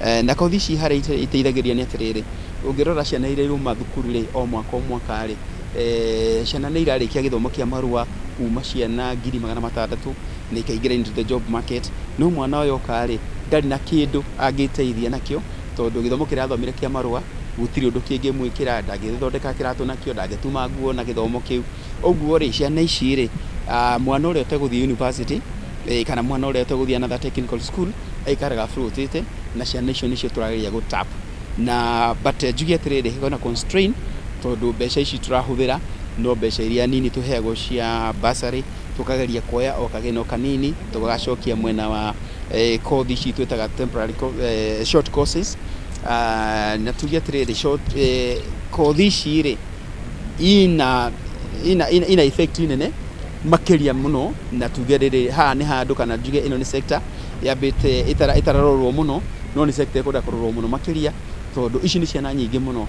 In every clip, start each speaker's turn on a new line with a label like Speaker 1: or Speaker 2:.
Speaker 1: Na kothi ici harĩa iteithagĩrĩria nĩ atĩrĩrĩ, ũngĩrora ciana iria irauma thukuru rĩ, o mwaka o mwaka rĩ, ciana nĩ irarĩkia gĩthomo kĩa marũa kuma ciana 600,000 na ikaingĩra into the job market. No mwana ũyũ oka rĩ, ndarĩ na kĩndũ angĩteithia nakĩo, tondũ gĩthomo kĩrĩa athomire kĩa marũa gũtirĩ ũndũ kĩngĩmwĩkĩra, ndangĩthondeka kĩratũ nakĩo, ndangĩtuma nguo na gĩthomo kĩu. Ũguo rĩ, ciana ici rĩ, mwana ũrĩa ũtegũthiĩ university kana mwana ũrĩa ũtegũthiĩ another technical school aikaraga floatĩte, na ciana icio nĩcio tũrageria gũ tap na. But njuge atĩrĩrĩ, kwĩna constraint, tondũ mbeca ici tũrahũthĩra no mbeca iria nini tũheagwo cia bursary, tũkageria kuoya o kagĩna kanini tũgagacokia mwena wa kothi ici twĩtaga temporary short courses. Na tuge atĩrĩrĩ, short kothi ici rĩ, ina effect nene makĩria mũno. Na tuge rĩrĩ, haha nĩ handũ, kana njuge ĩno nĩ sector yambĩte ĩtararorwo mũno, no nĩ sector ĩkwenda kũrorwo mũno makĩria, tondũ ici nĩ ciana nyingĩ mũno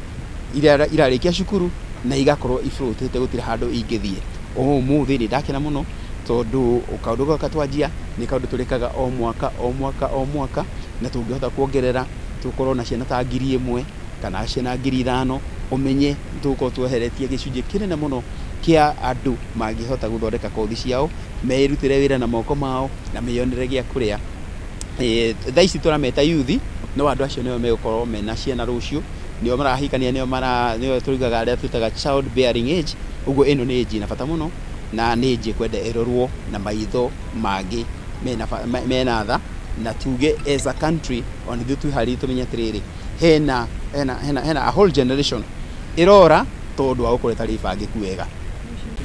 Speaker 1: iria irarĩkia cukuru na igakorwo ifloatĩte, gũtirĩ handũ ingĩthiĩ. Ũmũthĩ nĩ ndakena mũno, tondũ kaũndũ gaka twanjia nĩ kaũndũ tũrĩkaga o mwaka o mwaka o mwaka, na tũngĩhota kuongerera tũkorwo na ciana ta 1000 kana ciana 5000, ũmenye tũgũkorwo tweheretie gĩcunjĩ kĩnene mũno kĩa andũ mangĩhota gũthondeka kothi ciao, merutĩre wĩra na moko mao na meyonere gĩa kũrĩa. Thaa ici tũrameta youth, no andũ acio nĩo megũkorwo mena ciana rũciũ, nĩo marahikania, nĩo mara nĩo tũrigaga arĩa twĩtaga child bearing age. Ũguo ĩno nĩ age ĩna bata mũno, na nĩ age ĩkwenda ĩrorwo na maitho mangĩ mena tha, na tuge as a country ona ithuĩ twĩharĩrie, tũmenye atĩrĩrĩ, hena a whole generation ĩrora tondũ wa gũkorwo ĩtarĩ bangĩku wega.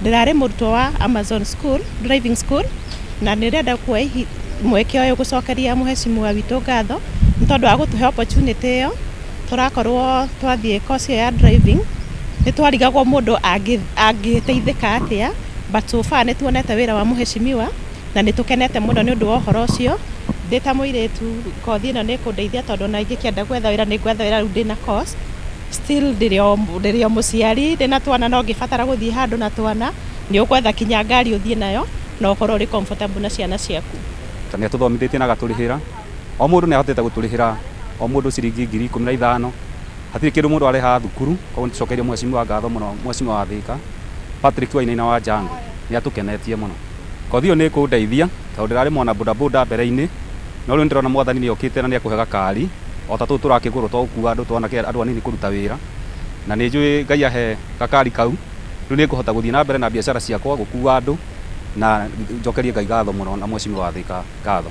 Speaker 2: Ndĩrarĩ mũrutwo wa Amazon School, driving school, na nĩ ndĩrenda kuoya mweke ũyũ gũcokeria mũhecimiwa witũ ngatho nĩ tondũ wa gũtũhe opportunity ĩyo. Tũrakorwo twathiĩ course ĩyo ya driving, nĩ twarigagwo mũndũ angĩteithĩka atĩa, but so far nĩ tuonete wĩra wa mũhecimiwa na nĩ tũkenete mũno nĩ ũndũ wa ũhoro ũcio. Ndĩ ta mũirĩtu, kothi ĩno nĩ ĩkũndeithia, tondũ ona ingĩkĩenda gwetha wĩra, nĩ ngwetha wĩra rĩu ndĩna course. Still ndĩrĩ o mũciari, ndĩna twana, no ngĩbatara gũthiĩ handũ na twana, nĩ ũgwetha kinya ngari ũthiĩ nayo na ũkorwo ũrĩ comfortable na ciana ciaku.
Speaker 3: Nĩ atũthomithĩtie na agatũrĩhĩra, o mũndũ nĩ ahotete gũtũrĩhĩra o mũndũ ciringi 15,000. Hatirĩ kĩndũ mũndũ arehaga thukuru. Koguo nĩ tũcokeirie mheshimiwa ngatho mũno. Mheshimiwa wa Thika Patrick Wainaina wa Jango nĩ atũkenetie mũno. Kothi ĩyo nĩ ĩkũndeithia, tondũ ndĩrarĩ mwana bodaboda mbere-inĩ, no rĩu nĩndĩrona mwathani nĩ okĩte na nĩ akũhe gakari o ta tũtũ tũrakĩgũrwo twa gũkua andũ, twanake andũ anini kũruta wĩra. Na nĩ njũĩ Ngai ahe gakari kau, rĩu nĩ ngũhota gũthiĩ na mbere na biacara ciakwa gũkua andũ, na njokerie Ngai ngatho mũno na mheshimiwa wa Thika ngatho.